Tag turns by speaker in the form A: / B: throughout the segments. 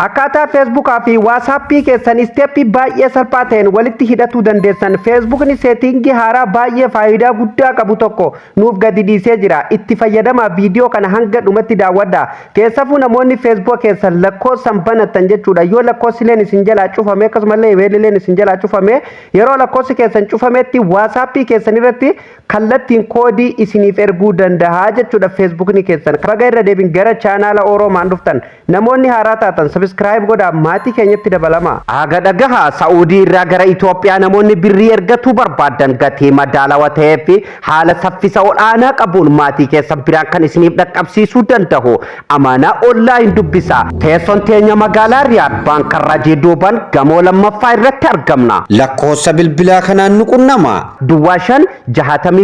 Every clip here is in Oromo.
A: Akkaataa Feesbuukaa fi Waasaappii keessan isteeppii baay'ee salphaa ta'een walitti hidhatuu dandeessan. Feesbuukni seetingii haaraa baay'ee faayidaa guddaa qabu tokko nuuf gadi dhiisee jira. Itti fayyadamaa, viidiyoo kana hanga dhumatti daawwadha. Keessafuu namoonni Feesbuuk keessan lakkoofsan banattan jechuudha. Yoo lakkoofsileen isin jalaa cufame, akkasumallee imeelileen isin jalaa cufame, yeroo lakkoofsi keessan cufametti Waasaappii keessan irratti kallattiin koodii isiniif erguu danda'a jechuudha Feesbuukni keessan. Baga irra deebiin gara chaanaala Oroomaan dhuftan. Namoonni haaraa taatan subscribe godhaa, maatii keenyatti dabalama. Aga dhagaha, Sa'uudii irraa gara Itoophiyaa namoonni birrii ergatuu barbaadan gatii madaalawaa ta'ee fi haala saffisa ol'aanaa qabuun maatii keessan biraan kan isiniif dhaqqabsiisuu danda'u Amaanaa Online dubbisa. Teessoon teenya magaalaa Riyaad, Baankarraa duuban, gamoo lammaffaa irratti argamna.
B: Lakkoofsa bilbilaa kanaan nu qunnama.
A: 05 62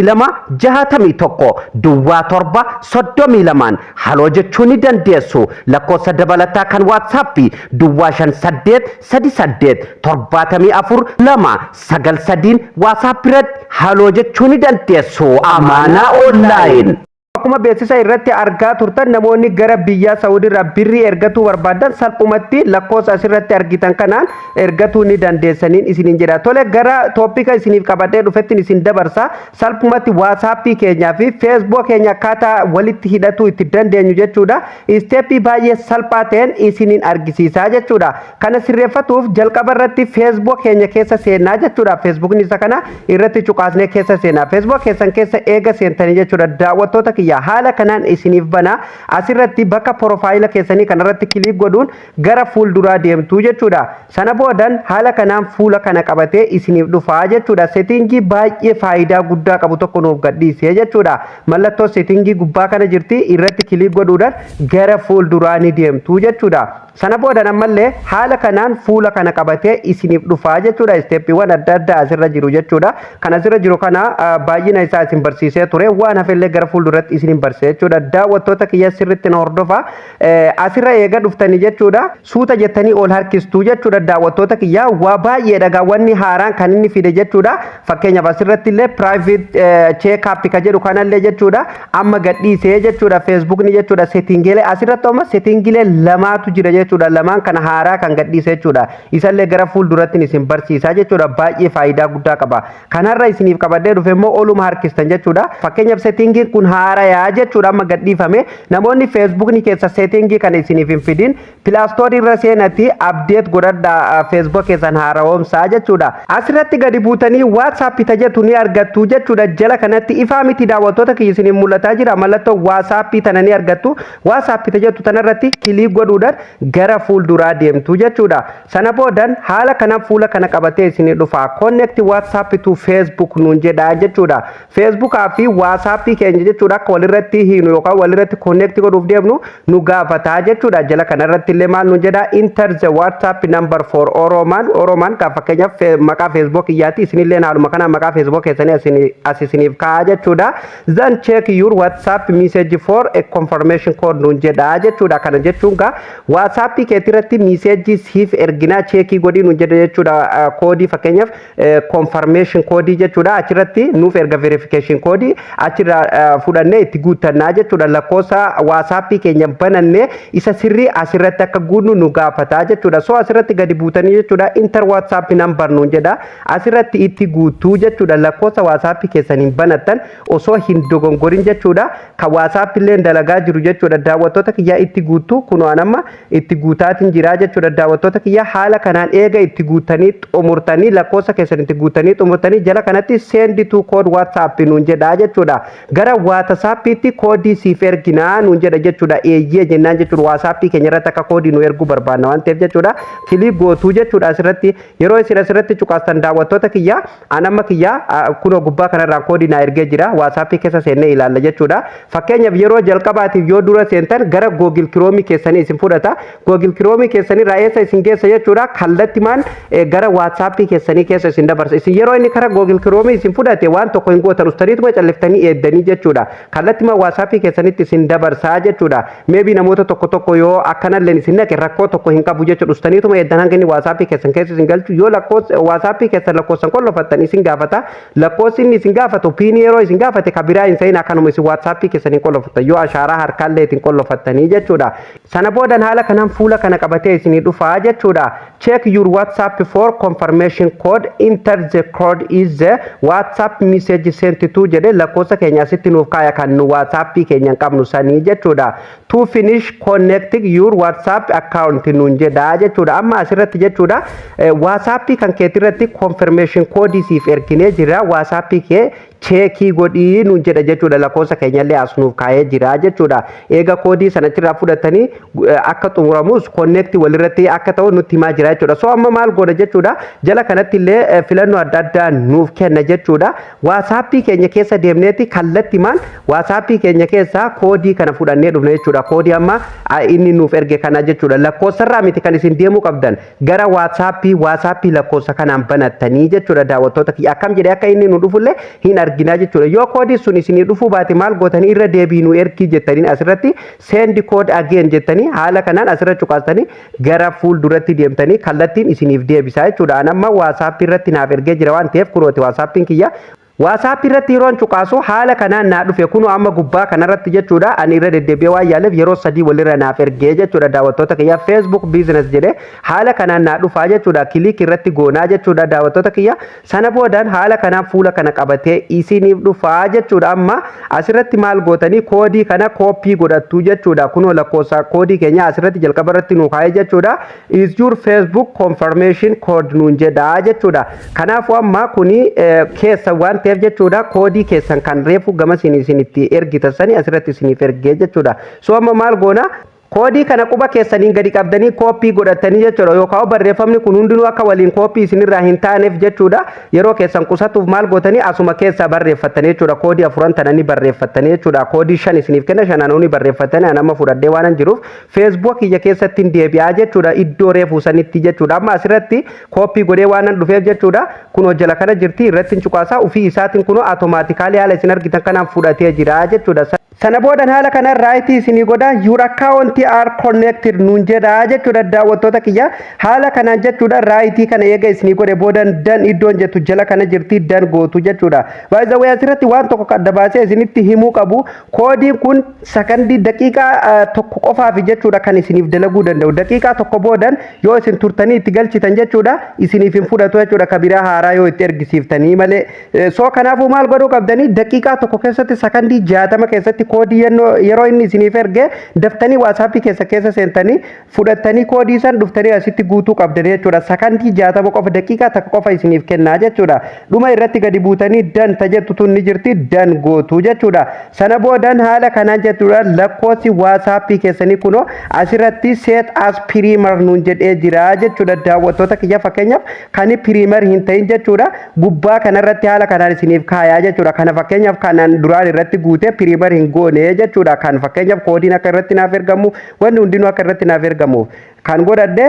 A: 61 07 32n haloo jechuu ni dandeessu. Lakkoofsa dabalataa kan Waatsaappii 0558 38 74 2 9 3n Waatsaap irratti haloo jechuu ni dandeessu. Amaanaa Online. Akkuma beeksisa irratti argaa turtan, namoonni gara biyya Saawudii irraa birrii ergatuu barbaadan salphumatti lakkoofsa asirratti argitan kanaan ergatuu ni dandeessaniin isiniin jedha. Tole, gara tooppika isiniif qabadhee dhufettiin isin dabarsa. Salphumatti Waasaappii keenyaa fi Feesbuuk keenya akkaataa walitti hidhatuu itti dandeenyu jechuudha. Isteeppii baay'ee salphaa ta'een isiniin argisiisaa jechuudha. Kana sirreeffatuuf jalqaba irratti Feesbuuk keenya keessa seenaa jechuudha. Feesbuukni isa kana irratti cuqaasnee keessa seenaa. Feesbuuk keessan keessa eega seentanii jechuudha, daawwattoota kiyya, haala kanaan isiniif bana. Asirratti bakka porofaayila keessanii kanarratti click godhuun gara fuulduraa deemtu jechuudha. Sana boodan haala kanaan fuula kana qabatee isiniif dhufaa jechuudha. Seetingii baay'ee faayidaa guddaa qabu tokko nuuf gadhiisee jechuudha. Mallattoo seetingii gubbaa kana jirti irratti click godhuudhaan gara fuulduraa ni deemtu jechuudha. Sana boodan ammallee haala kanaan fuula kana qabatee isiniif dhufaa jechuudha. Isteeppiiwwan adda addaa asirra jiru jechuudha. Kan asirra jiru kana baay'ina isaa isin barsiisee ture. Waan hafellee gara fuulduratti isin barsiise jechuudha. Daawwattoota kiyya, sirriitti na hordofa. Asirra eega dhuftanii jechuudha, suuta jettanii ol harkistuu jechuudha. Daawwattoota kiyya, waa baay'ee dhagaa wanni haaraan kan inni fide jechuudha. Fakkeenyaaf, asirratti illee private check up ka jedhu kanallee jechuudha, amma gadhiisee jechuudha Feesbuukni jechuudha. Seetingiilee asirratti amma seetingiilee lamaatu jira jechuudha. Lamaan kana haaraa kan gadhiise jechuudha. Isallee gara fuulduratti isin barsiisaa jechuudha. Baay'ee faayidaa guddaa qaba. Kanarra isiniif qabadhee dhufe immoo oluma harkistan jechuudha. Fakkeenyaaf, seetingiin kun haarayaa jechuudha, amma gadhiifame. Namoonni Feesbuukni keessa seetingii kana isiniif hin fidin, Play Store irra seenatti update godhadhaa, Facebook keessan haara'oomsaa jechuudha. Asirratti gadi buutanii WhatsApp jettu ni argattu jechuudha. Jala kanatti ifaa miti, daawwattoota kiyya, isiniin mul'ataa jira. Mallattoo WhatsApp tana ni argattu. WhatsApp jettu tanarratti click godhuudhaan gara fuulduraa deemtu jechuudha. Sana boodan haala kanaan fuula kana qabatee isinii dhufa. "Connect WhatsApp to Facebook" nuun jedha jechuudha. Facebookaa fi WhatsApp keenya jechuudha, akka walirratti hiinu yookaan walirratti connect godhuuf deemnu nu gaafataa jechuudha. Jala kanarratti illee maal nuun jedha? "Enter the WhatsApp number for Oroman." Oroman kan fakkeenyaaf maqaa Facebook kiyyaati. Isinillee haaluma kanaan maqaa Facebook keessanii as isiniif kaa'aa jechuudha. "Then check your WhatsApp message for a confirmation code" nuun jedha jechuudha. Kana jechuun gaa WhatsApp keetirratti message siif erginaa, cheekii godhii nuun jedha jechuudha. Koodii, fakkeenyaaf confirmation koodii jechuudha. Achirratti nuuf erga verification koodii achirraa fudhannee itti guuttannaa jechuudha. Lakkoofsa WhatsApp keenya banannee isa sirrii asirratti akka guunnu nu gaafataa jechuudha. So asirratti gadi buutanii jechuudha, "Enter WhatsApp number" nuun jedha. Asirratti itti guutuu jechuudha. Lakkoofsa WhatsApp keessaniin banattan osoo hin dogongorin jechuudha. Kan WhatsApp illee dalagaa jiru jechuudha. Daawwattoota kiyyaa, itti guutuu kunoo amma itti guutaatiin jira jechuudha. Daawwattoota kiyyaa, haala kanaan eega itti guutanii xumurtanii, lakkoofsa keessan itti guutanii xumurtanii, jala kanatti "Send to code WhatsApp" nuun jedha jechuudha. Gara WhatsAppiitti koodii siif erginaa nuun jedha jechuudha. Eeyyee jennaan jechuudha. WhatsApp keenya irratti akka koodii nu erguu barbaanna waan ta'eef jechuudha. Click gootuu jechuudha asirratti. Yeroo isin asirratti cuqaastan, daawwattoota kiyyaa, an amma kiyyaa kunoo gubbaa kanarraan koodii naa ergee jira. WhatsApp keessa seennee ilaalla jechuudha. Fakkeenyaaf, yeroo jalqabaatiif yoo dura seentan gara Google Chrome keessanii isin fudhata. Google Chrome keessanii irraa eessa isin geessa jechuudha? Kallattimaan gara WhatsApp keessanii keessa isin dabarsa. Isin yeroo inni kara Google Chrome isin fudhate waan tokko hin gootan, ustaniituma calliftanii eeddanii jechuudha. Kallattimaan WhatsApp keessanitti isin dabarsaa jechuudha. Maybe namoota tokko tokko yoo akkanallee isin naqe rakkoo tokko hin qabu jechuudha. Ustaniituma eeddan hanga inni WhatsAppii keessan keessa isin galchu. Yoo lakkoofsa WhatsAppii keessan lakkoofsan qollofattan isin gaafata. Lakkoofsi inni isin gaafatu, PINii yeroo isin gaafate, ka biraa hin ta'in, akkanuma isin WhatsAppii keessanii qollofattan, yoo ashaaraa harkaallee ittiin qollofattanii jechuudha. Sana boodan haala kanaan fuula kana qabatee isinii dhufaa jechuudha. "Check your WhatsApp for confirmation code. Enter the code is the WhatsApp message sent to" jedhe. Lakkoofsa keenya asitti nuuf kaaya, kan nu WhatsAppii keenya hin qabnu sanii jechuudha. "To finish connecting your WhatsApp account" nuun jedha jechuudha. Amma asirratti jechuudha, WhatsAppii kan keetirratti confirmation code siif erginee jira, WhatsAppii kee checkii godhii nuun jedha jechuudha. Lakkoofsa keenyallee as nuuf kaayee jira jechuudha. Eega koodii sanachirraa fudhatanii akka xumuramus connect walirratti akka ta'u nutti himaa jira jechuudha. So amma maal godha jechuudha? Jala kanatti illee filannoo adda addaa nuuf kenna jechuudha. WhatsAppii keenya keessa deemneeti kallatti maal WhatsAppii keenya keessa koodii kana fudhannee dhufne jechuudha. Koodii amma inni nuuf erge kana jechuudha. Lakkoofsarraa miti kan isin deemuu qabdan, gara WhatsAppii lakkoofsa kanaan banattanii jechuudha. Daawwattoota kiyya, akkam jedhee akka inni nu dhufullee hin arginaa jechuudha. Yoo koodii sun isinii dhufuu baate maal gootanii? Irra deebii nu ergii jettanii asirratti "send code again" jettanii haala kanaan asirra cuqaastanii gara fuulduratti deemtanii kallattiin isiniif deebisaa jechuudha. An amma WhatsAppii irratti naaf ergee jira waan ta'eef, kunooti WhatsAppiin kiyya. WhatsAppii irratti yeroon cuqaasu haala kanaan naa dhufe. Kunoo amma gubbaa kanarratti jechuudha, ani irra deddeebi'ee waan yaaleef yeroo sadii walirra naaf ergee jechuudha. Daawwattoota kiyya, Facebook Business jedhee haala kanaan naa dhufaa jechuudha. Click irratti goonaa jechuudha, daawwattoota kiyya. Sana boodaan haala kanaan fuula kana qabatee isiniif dhufaa jechuudha. Amma asirratti maal gootanii? Koodii kana copy godhattu jechuudha. Kunoo lakkoofsa koodii keenya asirratti jalqaba irratti nuu kaa'ee jechuudha. "Is your Facebook confirmation code" nuun jedhaa jechuudha. Kanaafuu amma kuni keessa waan ta'eef jechuudha, koodii keessan kan reefu gama isin itti ergitan sani asirratti isiniif ergee jechuudha. So amma maal goona? Koodii kana quba keessaniin gadi qabdanii copy godhatanii jechuudha. Yookaan barreeffamni kun hundinuu akka waliin copy isinirraa hin taaneef jechuudha, yeroo keessan qusatuuf maal gootanii? Asuma keessaa barreeffattanii jechuudha. Koodii afuran tananii barreeffattanii jechuudha. Koodii shan isiniif kenna, shananuuni barreeffattanii. An amma fudhadhee waan jiruuf Facebook kiyya keessatti hin deebi'aa jechuudha, iddoo reefuu sanitti jechuudha. Amma asirratti copy godhee waan dhufeef jechuudha, kunoo jala kana jirti, irratti hin cuqaasaa. Ofii isaatiin kunoo automatically haala isin argitan kanaan fudhatee jira jechuudha. Sana boodan haala kanaan rightii isinii godha. "Your account are connected" nuun jedha jechuudha. Daawwattoota kiyya, haala kanaan jechuudha, rightii kana eega isinii godhe boodan "done" iddoon jettu jala kana jirti, done gootu jechuudha. By the way, asirratti waan tokko adda baasee isinitti himuu qabu, koodiin kun sakandii daqiiqaa 1 qofaaf jechuudha kan isiniif dalaguu danda'u. Daqiiqaa 1 boodan yoo isin turtanii itti galchitan jechuudha, isiniif hin fudhatu jechuudha, kabiraa haaraa yoo itti ergisiiftanii malee. So kanaafuu maal godhuu qabdanii? Daqiiqaa 1 keessatti, sakandii 60 keessatti koodii yeroo inni isiniif erge daftanii WhatsAppii keessa keessa seentanii fudhattanii koodii san dhuftanii asitti guutuu qabdanii jechuudha. Sakandii 60 qofa, daqiiqaa 1 qofa isiniif kennaa jechuudha. Dhuma irratti gadi buutanii "done" ta jettu tun ni jirti, done gootu jechuudha. Sana boodan haala kanaan jechuudha, lakkoofsi WhatsAppii keessanii kunoo asirratti "set as primary" nuun jedhee jira jechuudha. Daawwattoota kiyya, fakkeenyaaf kan primary hin ta'in jechuudha, gubbaa kanarratti haala kanaan isiniif kaayaa jechuudha. Kana fakkeenyaaf kanaan duraan irratti guutee primary hin goone jechuudha. Kan fakkeenyaaf koodiin akka irratti naaf ergamu, wanni hundinuu akka irratti naaf ergamuuf kan godhadhe,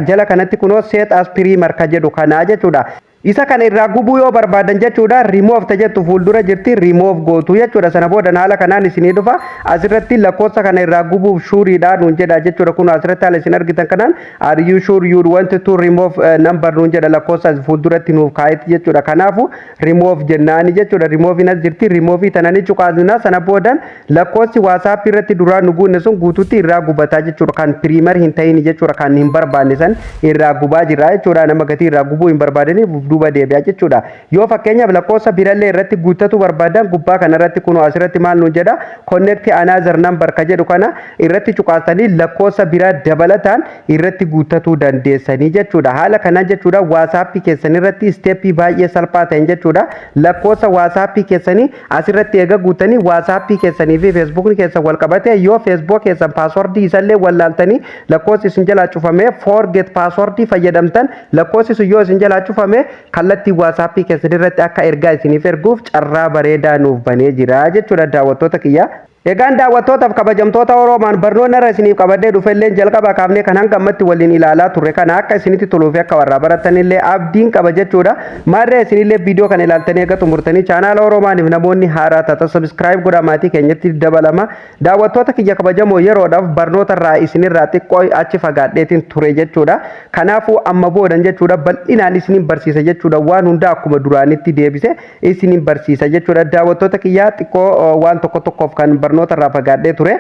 A: jala kanatti kunoo "set as primary" ka jedhu kanaa jechuudha. Isa kana irraa gubuu yoo barbaadan jechuudha, "remove" ta jettu fuuldura jirti, remove gootu jechuudha. Sana booda haala kanaan isinii dhufa. Asirratti lakkoofsa kana irraa gubuuf sureiidha nuun jedha jechuudha. Kun asirratti haala isin argitan kanaan "Are you sure you want to remove number" nuun jedha, lakkoofsa fuulduratti nuuf kaa'etti jechuudha. Kanaafu remove jennaani jechuudha. Remove as jirti, remove tananii cuqaasna. Sana boodan lakkoofsi WhatsApp irratti duraan nu guunne sun guutuutti irraa gubataa jechuudha. Kan primary hin ta'in jechuudha, kan hin barbaanne san irraa gubaa jira jechuudha. Nama gatii irraa gubuu hin barbaadaniif duuba deebi'a jechuudha. Yoo fakkeenyaaf lakkoofsa birallee irratti guuttatu barbaadan, gubbaa kanarratti kunoo asirratti maal nuun jedha? "Connect another number" ka jedhu kana irratti cuqaasanii lakkoofsa biraa dabalataan irratti guuttatuu dandeessanii jechuudha. Haala kanaan jechuudha, WhatsAppii keessan irratti steppii baay'ee salphaa ta'een jechuudha. Lakkoofsa WhatsAppii keessanii asirratti eega guutanii WhatsAppii keessanii fi Facebookni keessan wal qabate, yoo Facebook keessan passwordii isallee wallaaltanii lakkoofsi isin jalaa cufame, forget passwordii fayyadamtan, lakkoofsi sun yoo isin jalaa cufame kallattii WhatsAppii keessan irratti akka ergaa isiniif erguuf carraa bareedaa nuuf banee jira jechuudha, daawwattoota kiyya. Egaa daawwattoota kiyya, haala kanaan jechuudha, WhatsAppii keessan irratti Egaan daawwattootaaf kabajamtoota Oroomaan, barnoonni irra isiniif qabadhee dhufelleen jalqaba kaafnee kan hanga ammatti waliin ilaalaa turre kana akka isinitti toluu fi akka warraa baratanillee abdiin qaba jechuudha. Maarree isinillee viidiyoo kana ilaaltanii eega xumurtanii chaanaala Oroomaaniif namoonni haaraa taatan subscribe godhaa, maatii keenyatti dabalama. Daawwattoota kiyya kabajamoo, yeroodhaaf barnoota irraa isinirraa xiqqoo achi fagaadheetiin ture jechuudha. Kanaafuu amma boodan jechuudha bal'inaan isiniin barsiisa jechuudha, waan hundaa akkuma duraanitti deebise isiniin barsiisa jechuudha. Daawwattoota kiyyaa, xiqqoo waan tokko tokkoof kan barnoota irraa fagaadhee ture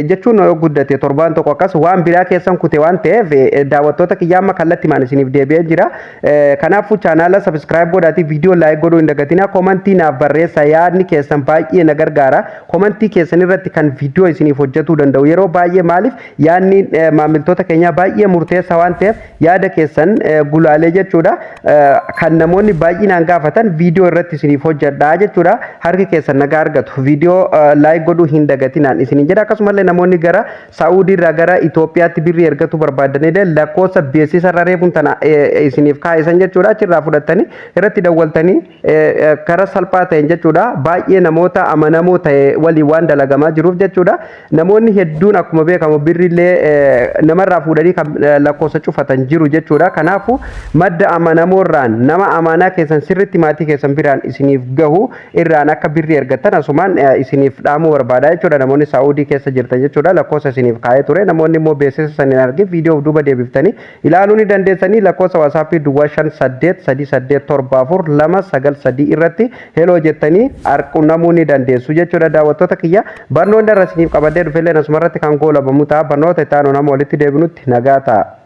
A: jechuun yoo guddate torbaan tokko akkas waan biraa keessan kute waan ta'eef, daawwattoota kiyyaa, amma kallattimaan isiniif deebi'ee jira. Kanaafuu chaanaala subscribe godhaatii viidiyoo like godhuu hin dagatinaa. Komantii naaf barreessa, yaadni keessan baay'ee na gargaara. Komantii keessan irratti kan viidiyoo isiniif hojjetuu danda'u yeroo baay'ee, maaliif yaadni maamiltoota keenyaa baay'ee murteessaa waan ta'eef, yaada keessan gulaalee jechuudha kan namoonni baay'inaan gaafatan viidiyoo irratti isiniif hojjedhaa jechuudha. Harki keessan nagaa argatu. Viidiyoo like godhuu hin dagatinaan isiniin jedha. Akkasumallee namoonni gara Saa'udii irraa gara Itoophiyaatti birrii ergatu barbaadanillee lakkoofsa beeksisa irra reefuun tana isiniif kaa'isan jechuudha, achirraa fudhattanii irratti dawwaltanii karaa salphaa ta'een jechuudha, baay'ee namoota amanamoo ta'e waliin waan dalagamaa jiruuf jechuudha. Namoonni hedduun akkuma beekamu birrillee namarraa fuudhanii kan lakkoofsa cufatan jiru jechuudha. Kanaafuu madda amanamoo irraan, nama amaanaa keessan sirritti maatii keessan biraan isiniif gahu irraan akka birrii ergattan asumaan isiniif dhaamuu barbaada jechuudha. Namoonni Saa'udii keessa jirtan jechuudha, lakkoofsa isiniif kaa'ee ture. Namoonni immoo beeksisa saniin argin viidiyoo duuba deebiftanii ilaaluu ni dandeessanii. Lakkoofsa WhatsAppii 5838874293 irratti hello jettanii qunnamuu ni dandeessu jechuudha. Daawwattoota kiyya, barnoonni irra isiniif qabadhee dhufellee asumarratti kan goolabamu ta'a. Barnoota itti aanu nama walitti deebinutti nagaa ta'a.